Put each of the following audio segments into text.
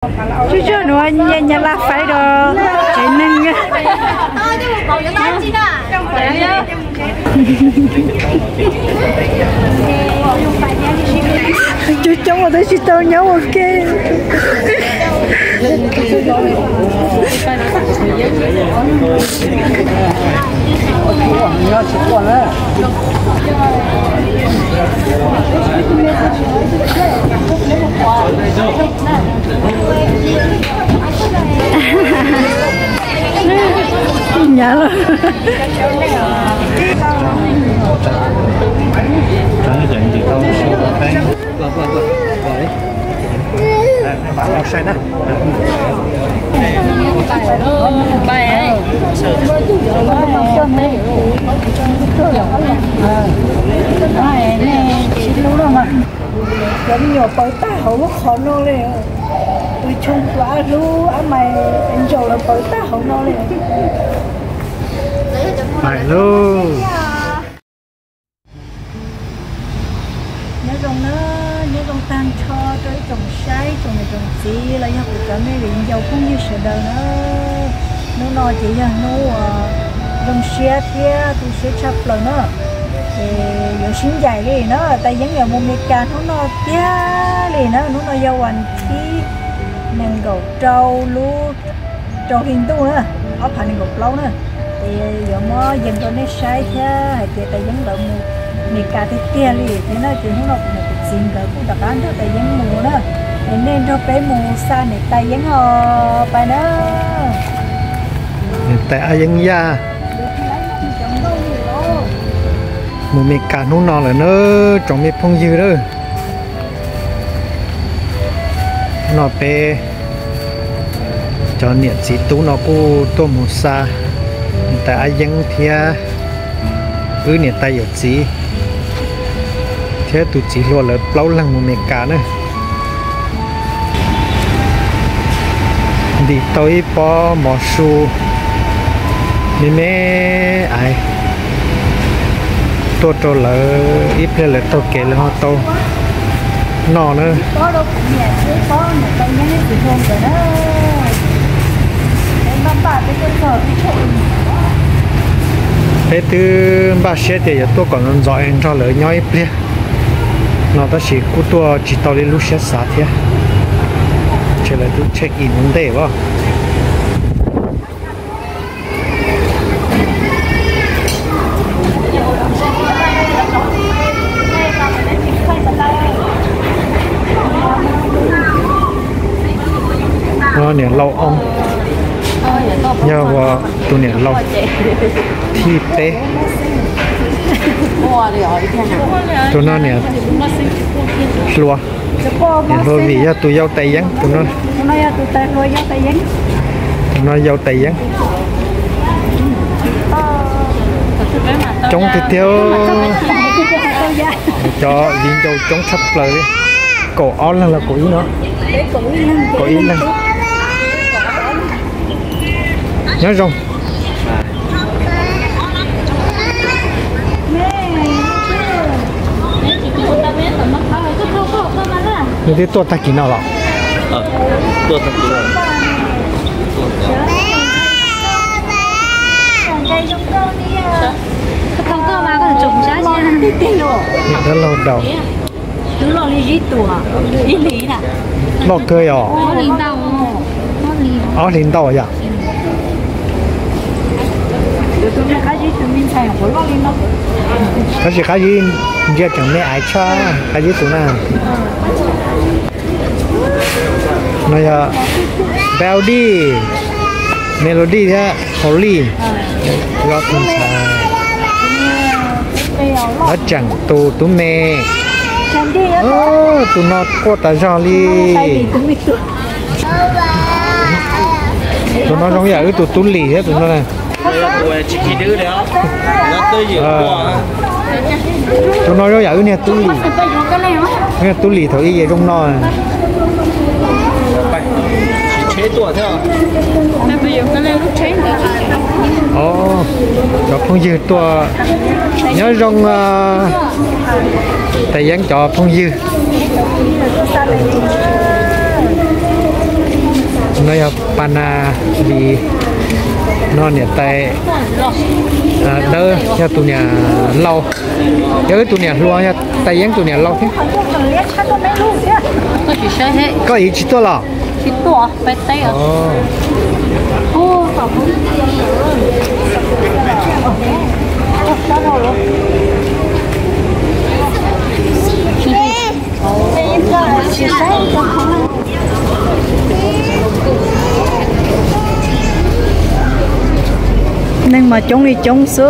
Tsuj tsuag nuav nyaj laj faib rau tsev neeg. Coob coob tab sis tau nyob ua ke. Nyav lawm. Cov me nyuam pawv tag hauv lub qhov no li, tus choo plav hlub ab mais ntsaum lawv pawv tag hauv no li. Pais lauj. Nyob zoo na, nyob zoo tag nrho rau ib tsoom saib, tsoom niam tsoom txiv los yog kuv cov me viv ncaus phooj ywg sawv daws na. Hnub no ces yog hnub uas zoo siab thiab tu siab tshaj plaws na. Ces yuav sib ncaim li na, Tais Yeeb yuav mus Mes Kas hnub no tiag li na, hnub no yog vas thib nees nkaum rau lub rau hli ntuj na, ob phav nees nkaum plaub na. Ces yuav muab yees rau nej saib thiab hais tias Tais Yeeb lawv mus Mes Kas tiag tiag li thiab na, ces hnub no kuv niam kuv txiv nkawd kuj rov qab nrog Tais Yeeb mus na. Es nej nrog peb mus xa niam Tais Yeeb os, pais na. Niam Tais Ab Yeeb Yaj mus Mes Kas hnub no lawm na, tsoom me phooj ywg na. No peb cov niam txiv tub no kuj tuaj mus xa niam tais Ab Yeeb thiab wb niam tais yawm txiv thiab tus txiv hluas lawv plaub leeg mus Mes Kas na. Ntim tau ib pob mov su me me aiv tuaj rau lawv, ib pliag lawv taug kev lawv ho tau noj na. Peb twb npaj siab tias yuav tuaj kom ntxov ntxov es nrog lawv nyob ib pliag no tab sis kuj tuaj tsis tau li lub siab xav thiab. Ntshe lawv twb check in ua ntej as. No niam laus oo, yog ua tus niam laus thib peb. Tus no niam hluas, niam hluas vim yog tus yau tais yeeb, tus no yau tais yeeb. Coob tiag tiag, cov viv ncaus coob tshaj plaws li. Kaum ob leeg los kaum ib no? Kaum ib leeg. Nyob zoo. Nws twb tuaj tag kis no los? Niam dab laug daus. Loj kawg os. Ob hlis ntau yom. Tab sis qab zib ntsia tseem me aiv tshaj qab zib tus na. No yog Beldy, Melody thiab Holly, ob tug ntxhais. Ob tseem tus tub me. Tus no quaj tas zog li. Tus no zoo yam wb tus tub lis thiab tus no. Tus no zoo yam wb niag tub lis. Wb niag tub lis thaum ub zoo no. Cov phooj ywg tuaj, nyob zoo Tais Yeeb cov phooj ywg. No yog Paj Naj Lis, no niam tais dawb yog tus niam laus, yog wb tus niam hluas, yog Tais Yeeb tus niam laus thiab. Koj tsis tuaj los? Neeg mas coob li coob xwb.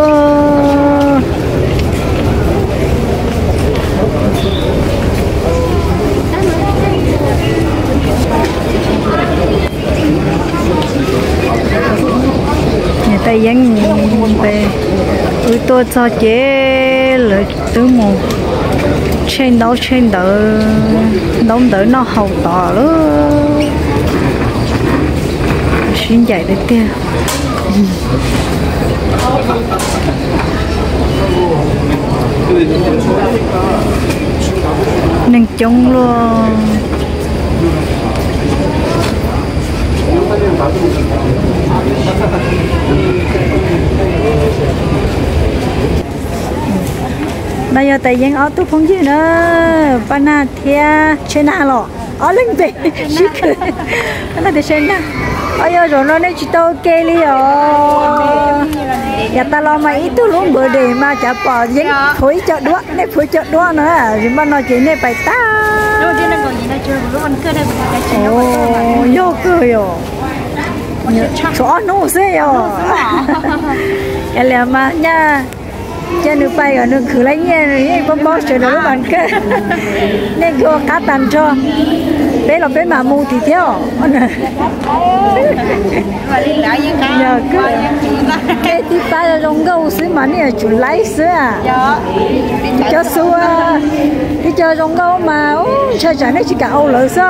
Niam tais Yeeb, wb tuaj txog ces lawv twb mus tsheej ntaub tsheej ntawv, ntaub ntawv noj haus tod lawm. Sib ncaim tiag tiag. Neeg coob luaj. No yog Tais Yeeb ob tug phooj ywg na, Paj Naj thiab Tsheb Nag los ob leeg npe sib khwv. Paj Naj thiab Tsheb Nag, ob yog zaum no nej tsis tau ua ke li os. Yav tas los mas ib tug lub npawg de mas cav pom Yeeb phuav ib co duab, nej phuav ib co duab no, npaj no ces nej pais tag. Yog kawg yog, tshuav ob hnub xwb yog. Kav liam mas nyaj, cia nws pais kom nws khwv laib nyiaj, nws yeej paub paub sawv daws lub mas kawg. Nej kuj ua qab tag nrho, peb los peb mam mus tim thiab os. Yog, tej tib pab zoo nkauj xwb mas nej yuav tsum laib xwb. Cov xu, ib co zoo nkauj mas ntshai tsam nej tsis kam ua lawv xwb.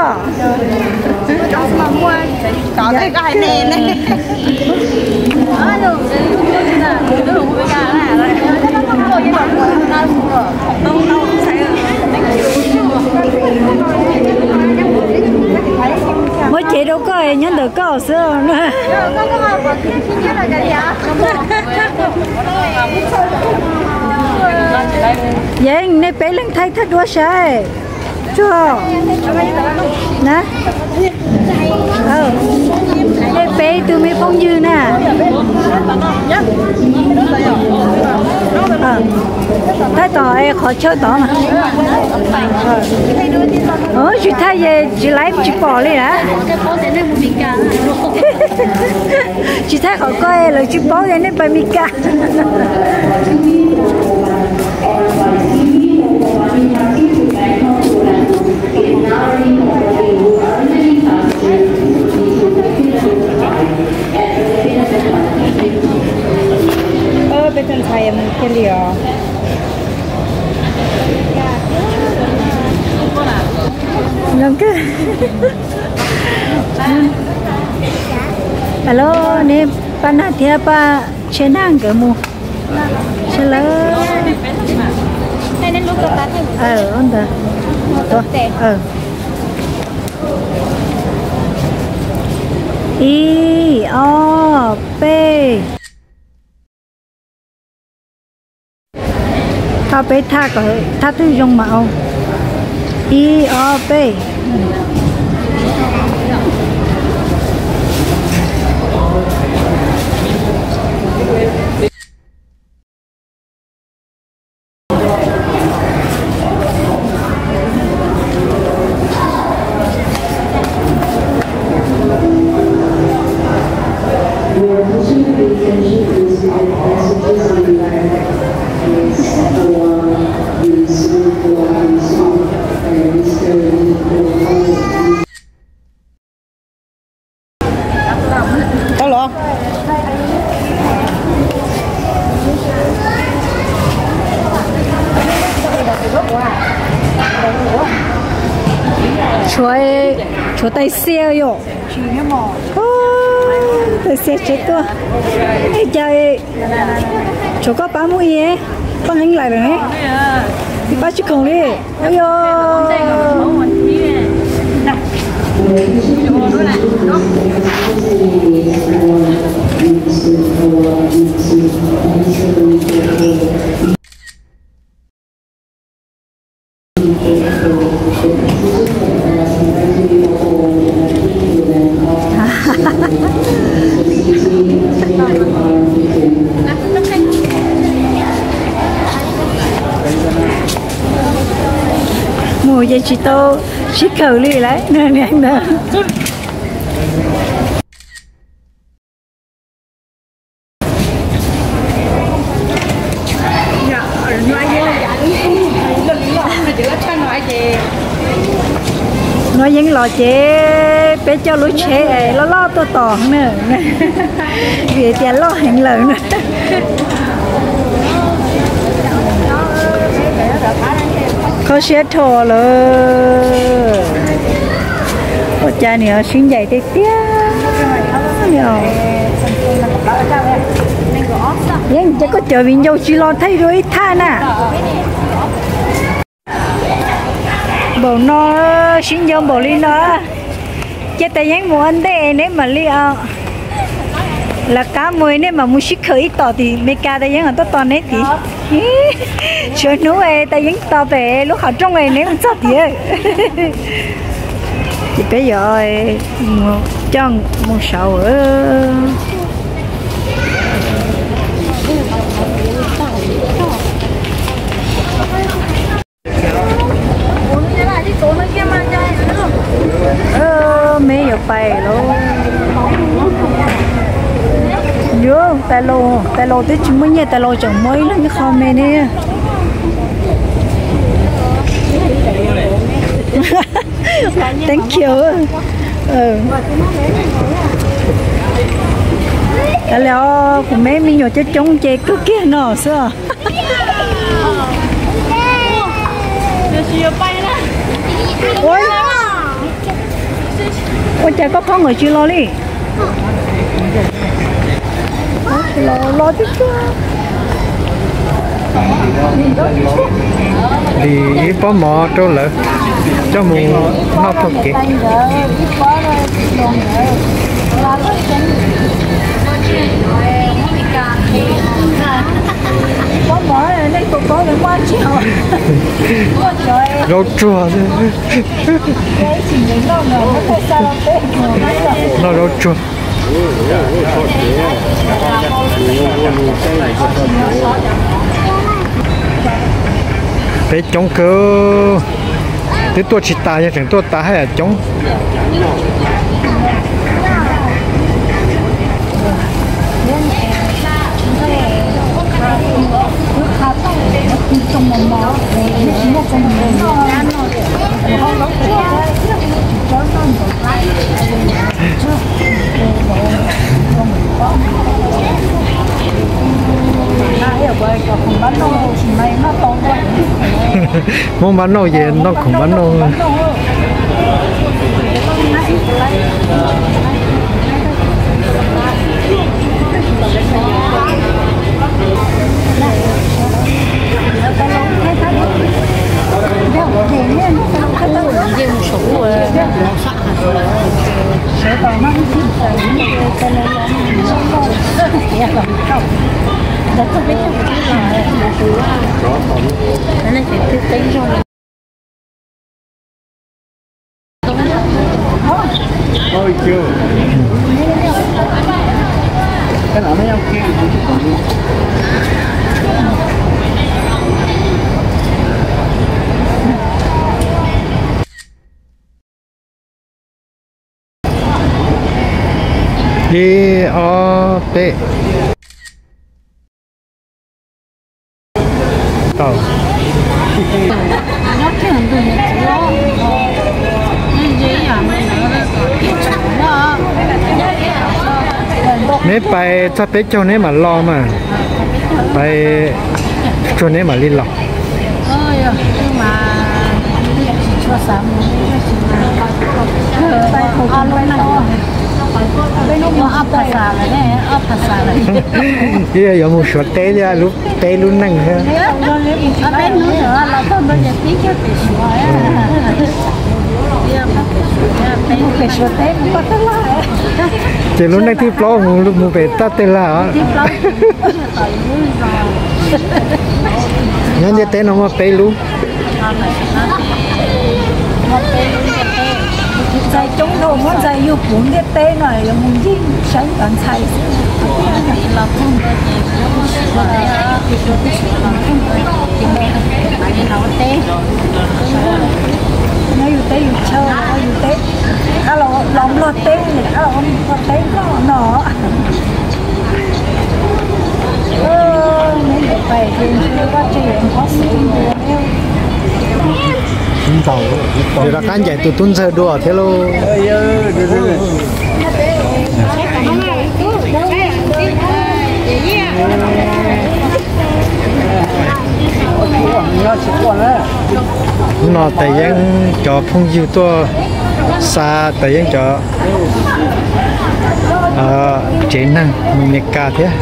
Muab cev rau koj, nyob ntawm koj xwb. Yeej, nej peb leeg thaij thawj duab saib. Tsuag na, nej peb tug me phooj ywg na. Thaij tom qhov chaw tod mas. Tsis thaij es tsis laib tsis pom li na. Tsis thaij qhov koj lawv tsis paub tias nej pais Mes Kas. Peb tus ntxhais mus kiag li os. Alo, neb Paj Naj thiab Paj Tsheb Nag nkawd mus sawv lawm. Ntawd, ib, ob, peb. Thaij peb thaj kom thaj twg zoo mas au. Ib, ob, peb. Tau los. Tshuav, tshuav tais xia yom. Tais xia tsev tuaj. Es cas tshuav koj pab muaj ib, pab heev lawm ne. Pab tsis khoom li. Ua yog. Tsis tau sib khawm li lawm. Nuav yeej los ces peb coj lub tsheb loj loj tuaj tos na, vim tias loj heev lawm na. Kho siab dhau lawm. Ua cas nws sib ncaim tiag tiag li os. Yeej ces koj cov viv ncaus tsis los thaij dua ib thaj na. Npaum no, sib nco npaum li no, cia tas yeeb mus ua ntej neb mam li os. Lawv qab mus nej mam mus sib khawm ib tom tim Meskas tas yeeb tuaj tos neb tid. Tshuav hnub tas yeeb tos pem lub qhov rooj neb mus txog tiag. Ces peb yuav coj mus saud. Meb yuav pais lawm. Yuav, tais laus, tais laus twb tsis muaj nyiaj, tais laus tseem muaj ib lub qho me ne. Thank you. Kav liam, kuv meb me nyuam coob coob ces kawg kiag no xwb. Ua cas koj phob nkawd tsis los li? Los, los tib tsuag. Dim ib pob mov rau lawv coj mus noj taug kev. Zaub tsuag. Noj zaub tsuag. Peb coob kawg, twb tuaj tsis tas, yog tseem tuaj tas haj yam coob. Muab npab noj ces noj khoom npab noj. Ib ob peb. Neb pais txog peb caug neb mam los mas. Pais tsuag neb mam li los. Ib yuav mus Suav teb thiab lub peb lub neej thiab. Ces lub neej thib plaub mus mus pem tab tej lag os. Nyob ntiaj teb no muaj peb lub. Ntxhais coob dhau, muab ntxhais yug puv ntiaj teb no yuav mus ncig saib cov ntxhais xwb. Los txog ntua ces kuv mus tsis tau thiab, kuv tsis tau los txog ntua ces kuv mam li los ua teb. Teb yus chaw, yus teb, qab los Nplog teb, qab los Nplog teb noj no. Neb ntawm pais ces ntshe vaj tse yuav nqob xwb ntua. Yog rov qab ncaim tus tub ntxawg dua thiab lauj. Hnub no Tais Yeeb cov phooj ywg tuaj xa Tais Yeeb cov tsev neeg mus Mes Kas thiab.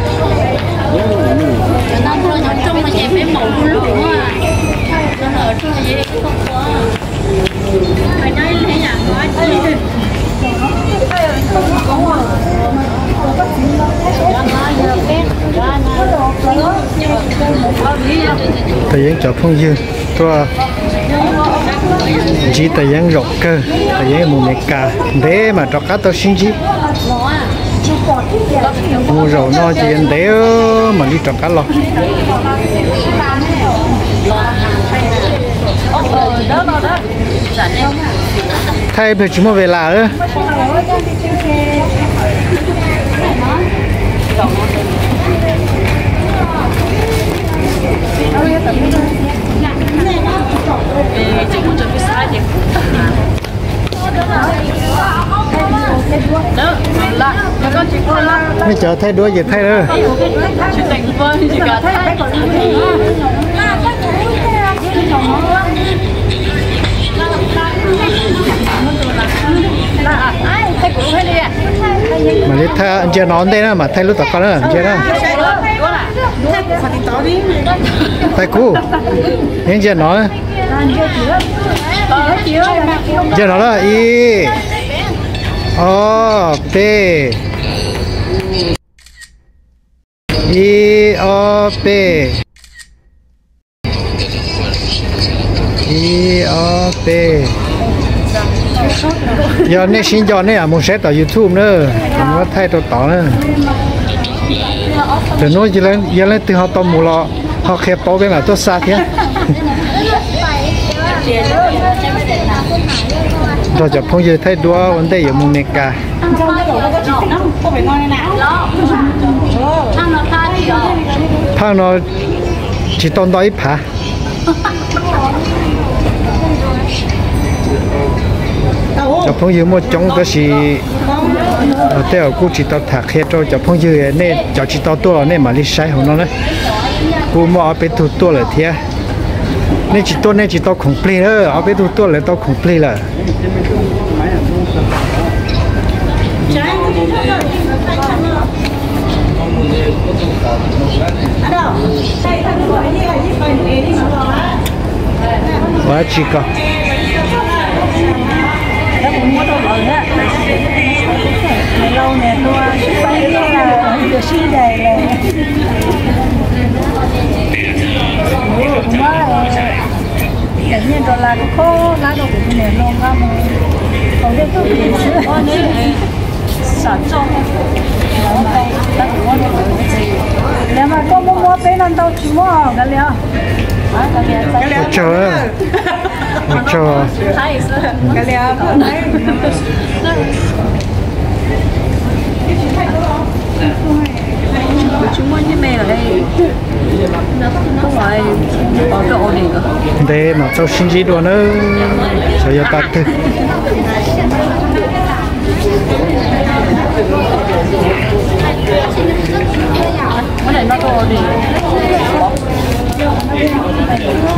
Tais Yeeb cov phooj ywg tuaj ntsib Tais Yeeb zaum kawg, Tais Yeeb mus Mes Kas ntev mas rov qab tau sib ntsib. Mus zaum no ces ntev mam li rov qab los. Thaij pes tsis muaj ve las. Nej cov thaij duab ces thaij lawm. Mam li thaij ntsia no ntej na, mam thaij lub tom koj na, ntsia na. Thaij kuv, ntsia no. Ntsia no na, ib, ob, peb. Ib, ob, peb. Ib, ob, peb. Yog nej sib nco nej mus saib tom YouTube na, kuv muab thaij rau tod na. Tam hnub yog leej twg ho tau mus los ho qhia paub peb mam tuaj xa thiab. Nrog cov phooj ywg thaij duab ua ntej yuav mus Mes Kas. Phaj no tsis tau nto ib phav. Cov phooj ywg muaj coob tab sis tej zaum kuj tsis tau tham qhia rau cov phooj ywg, nej cov tsis tau tuaj los nej mam li saib hauv no na. Kuj muaj ob peb tug tuaj lawm thiab. Nej tsis tuaj nej tsis tau khoom plig na, ob peb tug tuaj lawv tau khoom plig lawm. Ua tsi ko. Cov nyiaj nrog las koj kho hlab rau kuv tus niam hluas nqa mus haus dej tub tis xwb. Lawv mas koj muab muab peb no ntau tsis muab os, kav liam. Ua tsaug, ua tsaug. Ntev mam tau sib ntsib dua nawb, xyov yog tag twg.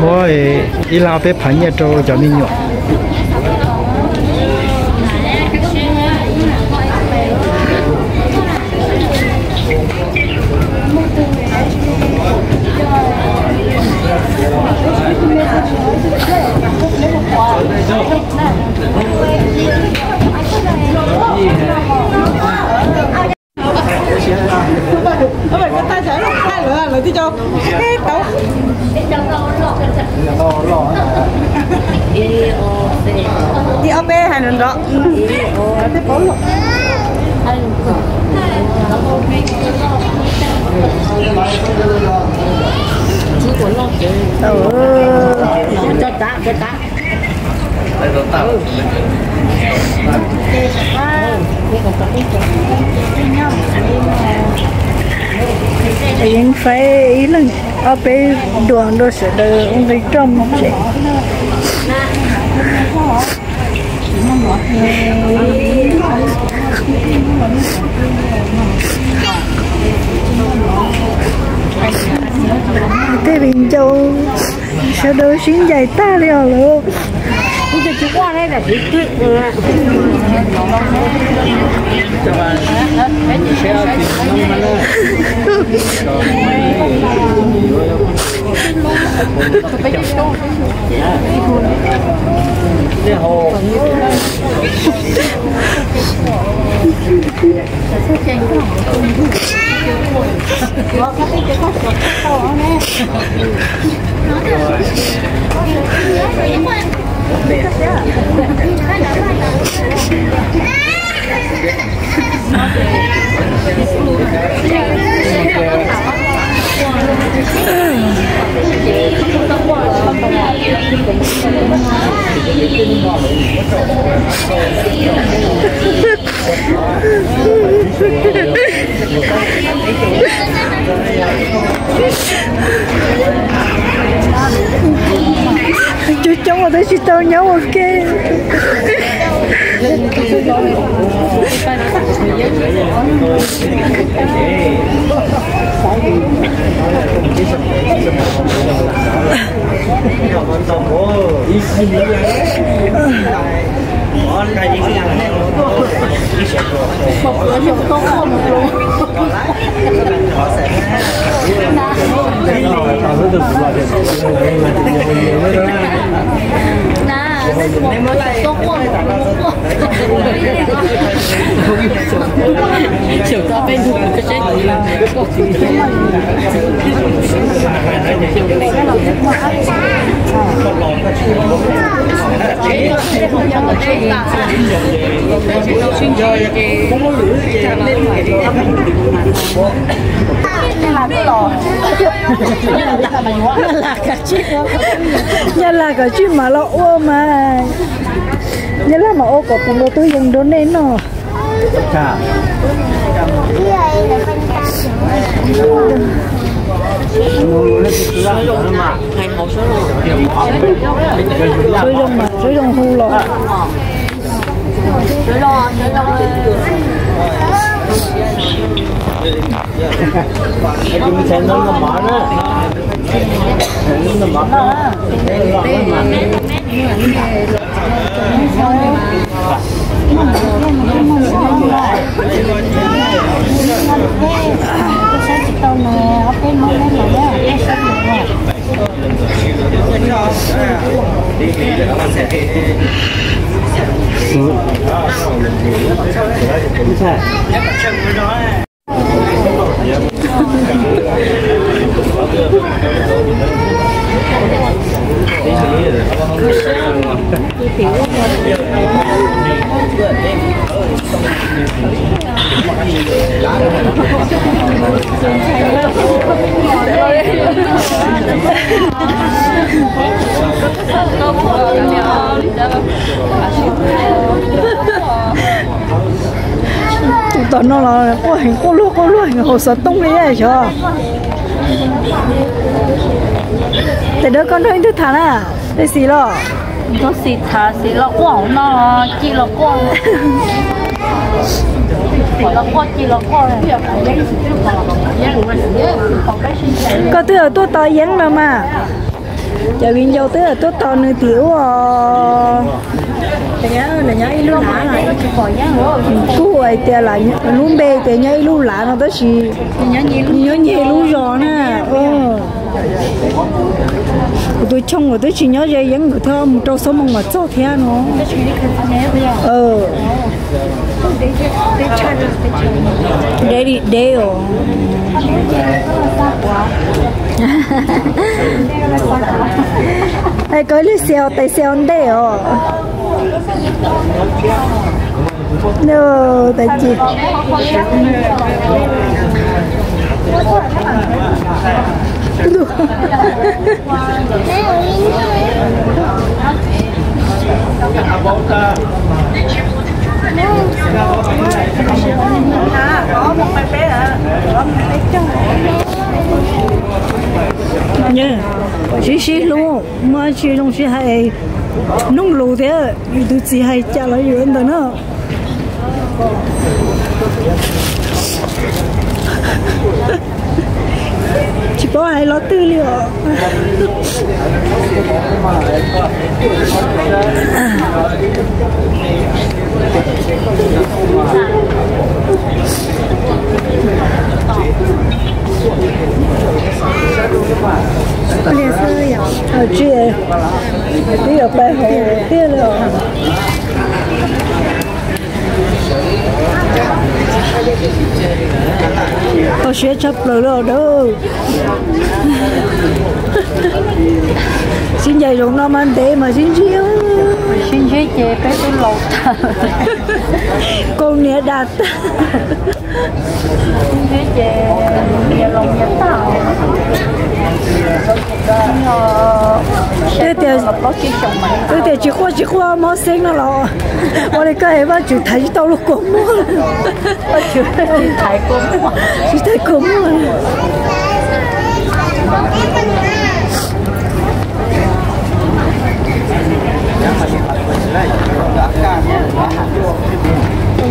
Muab ib lab peb phav nyiaj rau cov me nyuam. Ib ob peb hais nrov nrov. Yeej faib ib leeg ob peb duas rau sawv daws ua nqi roj mus tsev. Tej viv ncaus sawv daws sib ncaim tag li os lawm. Coob coob ua twb tsis tau nyob ua ke. Nyab Laj kav tsij mam los ua mas, Nyab Laj mam ua kom kuv npua tub yees rau nej noj. Suav zoo mas, suav zoo hu los. Tus tom no los quaj heev, quaj luag quaj luag heev hauv xov tooj li xyov. Tes dawb koj nrog ib tug tham na, tej xis los. Nrog xis tham xis los quaj hauv no, ci los quaj. Xis los quaj ci los quaj. Koj twb tuaj tos Yeeb los mas. Cov viv ncaus twb tuaj tos nws tim ub os. Kuj hais tias lub npe tias nyob ib lub lav no tab sis nyob nyeg lub zos na. Kuv tus Choo nkawd twb tsis nyob ze Yeeb nkawd thiab, mus rau Xab Moos mam txog thiab no. Deb li deb os. Es koj li xiaus tes xiaus ntej os. Tes ci Sib sib hlub, muaj dab tsi zoo sib hais, mloog lus thiab, yus tus txiv hais cas los yus ua ntawd na. Tsis paub hais lo twg li os. Tsis, twb yuav pais hauv tiag li os. Kho siab tshaj plaws li os dawb. Sib ncaim zaum no mas ntev mas sib ntsib. Sib ntsib ces peb twb laus tag. Kaus hniav dam tag. Sib ntsib ces nyias laus nyias tag. Twb tias tsis quaj tsis quaj mob xeeb no los ua li koj es Vajtswm thaiv tsis tau lub kua muag. Tsis thaiv kua muag.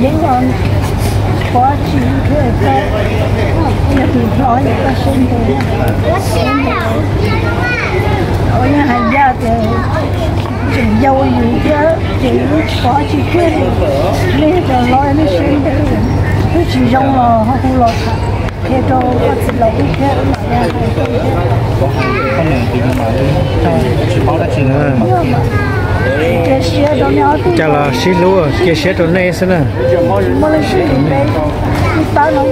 Yeej yog qhov tsis thiab, yog tus hlob yog koj siab ntev, ua yeej hais yam tias tseem yau yus thiab ces qhov tsis kiag li, nej cov hlob nej siab ntev, twb tsis zoo los ho hu los tham qhia rau koj txiv laus wb thiab. Cia siab rau nej ob tug. Cas los sib hlub, cia siab rau nej xwb na. Mus li sib hlub peb, ib pab no.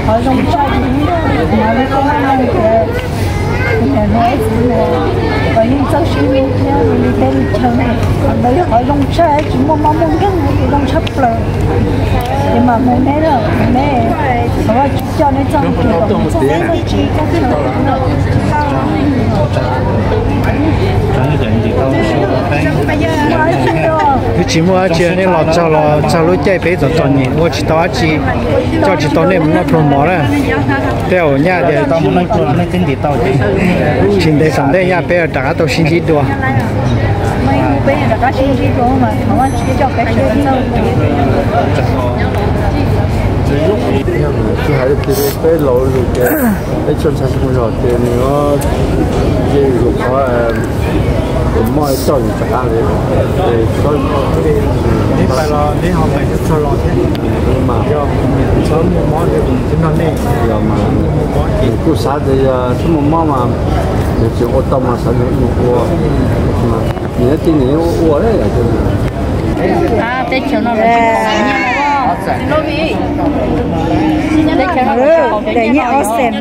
Qhov zoo tshaj, niam hluas ib txwm mus, kom yeej txawj sib hlub thiab li tej li chaw. Ntawd yog qhov zoo tshaj, tsis muaj mob muaj nkeeg, zoo tshaj plaws. Ces mam mus neb na, neb, thov Vajtswv coj neb txoj hauj lwm kom txog txoj tsis. Twb tsis muaj dab tsi, nej los txog los txog lub caij peb txom txom nyem ua tsis tau dab tsi, coj tsis tau nej mus noj pluag mov na. Tej zaum nyaj tias tsis ntev tom ntej nyaj peb rov qab tau sib ntsib dua. Tsis hais tias peb laus lus tias peb txhua ntxhais tsis muaj zog tias nws ze lus qhov mob coj nws rov qab li. Neb pais los neb ho pais txog los thiab. Yog txhob muaj mob li nws twb nrog nej, yog mas nws kuj xav tias yog tsis muaj mob mas nws tseem ua tau mas xav nws ua, nws tib nws ua ua. Daim nyiaj ob xees,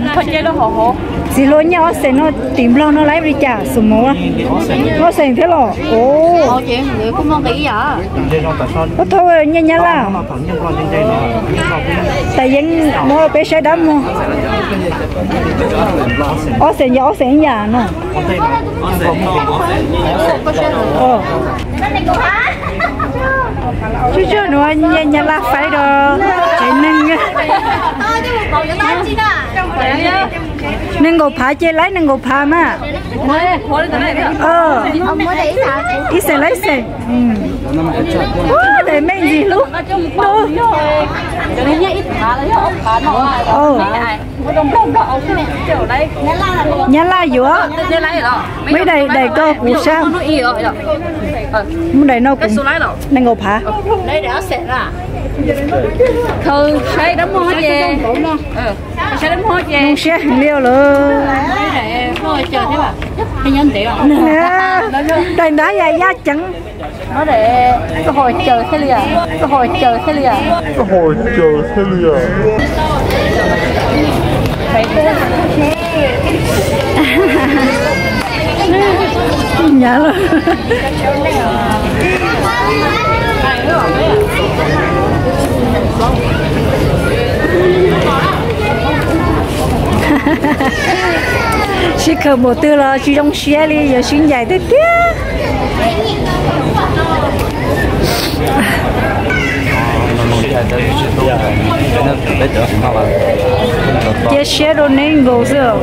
txiv hluas nyiaj ob xees no tim Nplog no laiv li cas xus mus, ob xees thiab los. Ub, thauj nyiaj Nyab Laj. Tais yeeb muab peb saib dab muag. Ob xees yog ob xees ib yam no. Tsuag tsuag nuav Nyab Laj faib rau tsev neeg. Nees nkaum phav ces laiv nees nkaum phav mas. Ib xees laiv ib xees. Daim mej ntxim hlub. Nyab Laj yuav. Muaj daim, daim ko kuv sab. Muaj daim no kuv, nees nkaum phav. Zoo siab heev li lawm. Daim nrab yam yaj ceev. Koj ho caws thiaj li, koj ho caws thiaj li. Koj ho caws thiaj li. Nyav lawm. Sib khaws npaum twg los tsis zoo siab li, yuav sib ncaim tiag tiag. Cia siab rau neb nkaus xwb.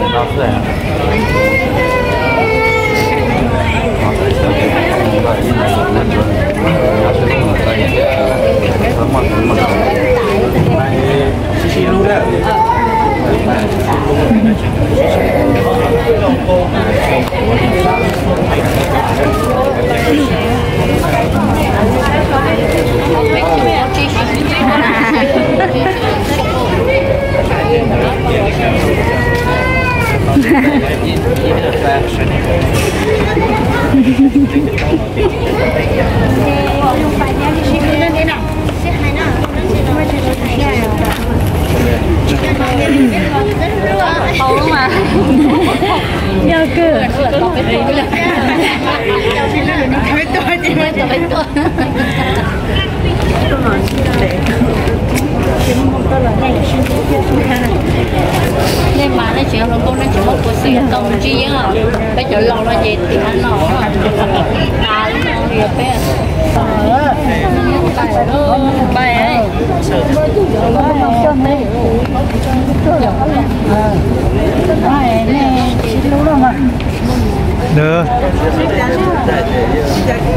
Yog kawg. Nej mas nej tsis yog hluas nkauj nej tsis muaj peev xwm tau mus ntsib yeeb os. Peb cov laus no ces tiam no tas li no li peb.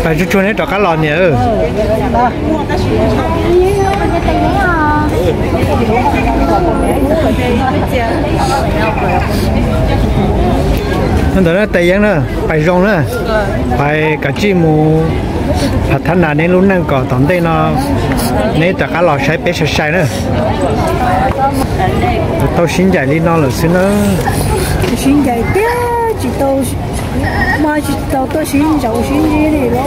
Pais tsuag tsuag neb rov qab los niam. Ntawd na tais yeeb na, pais zoo na, pais kav tsij mus thab nas neb lub neej kom tom ntej no neb rov qab los saib peb sai sai na. Tau sib ncaim li no lawm xwb na. Sib ncaim tiag tsis tau, mas tsis tau tuaj sib ntsib sib ntsib li los.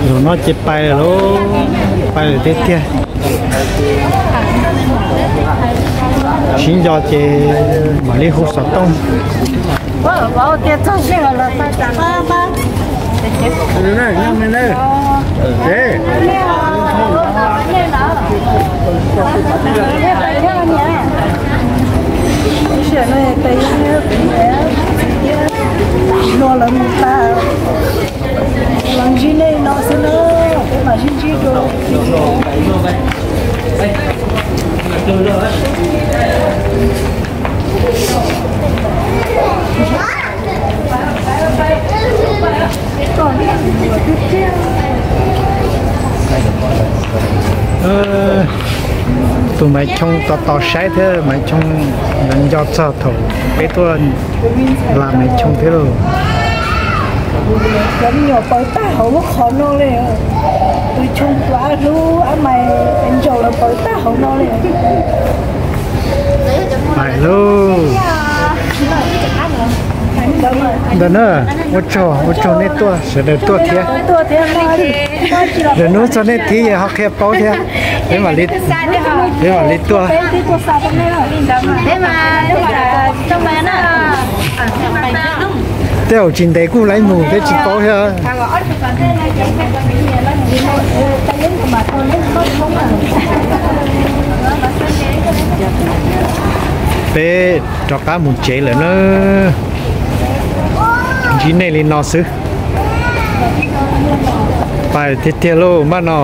Zaum no ces pais lawm lauj, pais lawm tiag tiag. Sib nco ces mam li hu xov tooj. Luag lawv mus tas, los ntsib nej no xwb na, peb mam sib ntsib dua. Tus Maiv Choo tos tos saib thiab, Maiv Choo nco txog thaum peb tuaj las Maiv Choo thiab lauj. Cov me nyuam pawv tag hauv lub qhov no li. Tus Choo, tus Ab Hlub, Ab Maiv, Ntsaum lawv pawv tag hauv no li. Pais lauj. Ntawm na, ua tsaug, ua tsaug nej tuaj, sawv daws tuaj thiab. Lwm hnub txog nej thib yeej ho qhia paub thiab. Peb mam li, peb mam li tuaj. Tej zaum tsis ntev kuj laib mus peb tsis paub thiab. Peb rov qab mus tsev lawm na. Ntsib nej li no xwb. Pais tiag tiag lauj maj no.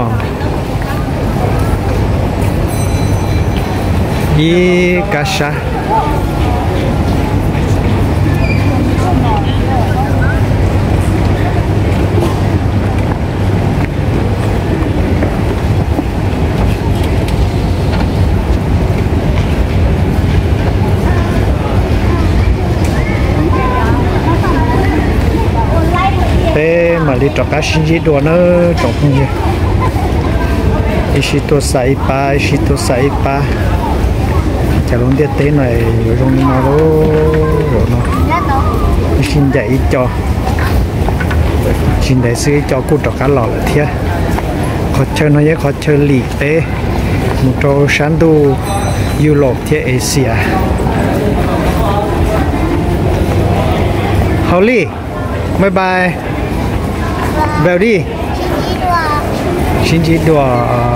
Ib kab sab. Rov qab sib ntsib dua nawb tsoom phooj ywg. Ib sij tuaj xa ib pab, ib sij tuaj xa ib pab. Cas lub ntiaj teb no yuav zoo li no lub zaum no. Ib sij ncaim ib co, tsis ntev xwb ib co kuj rov qab los lawm thiab. Qhov chaw no yog qhov chaw lim peb mus rau sab ntuj Europe thiab Asia. Hau li, bye bye. Npawg di, sib ntsib dua.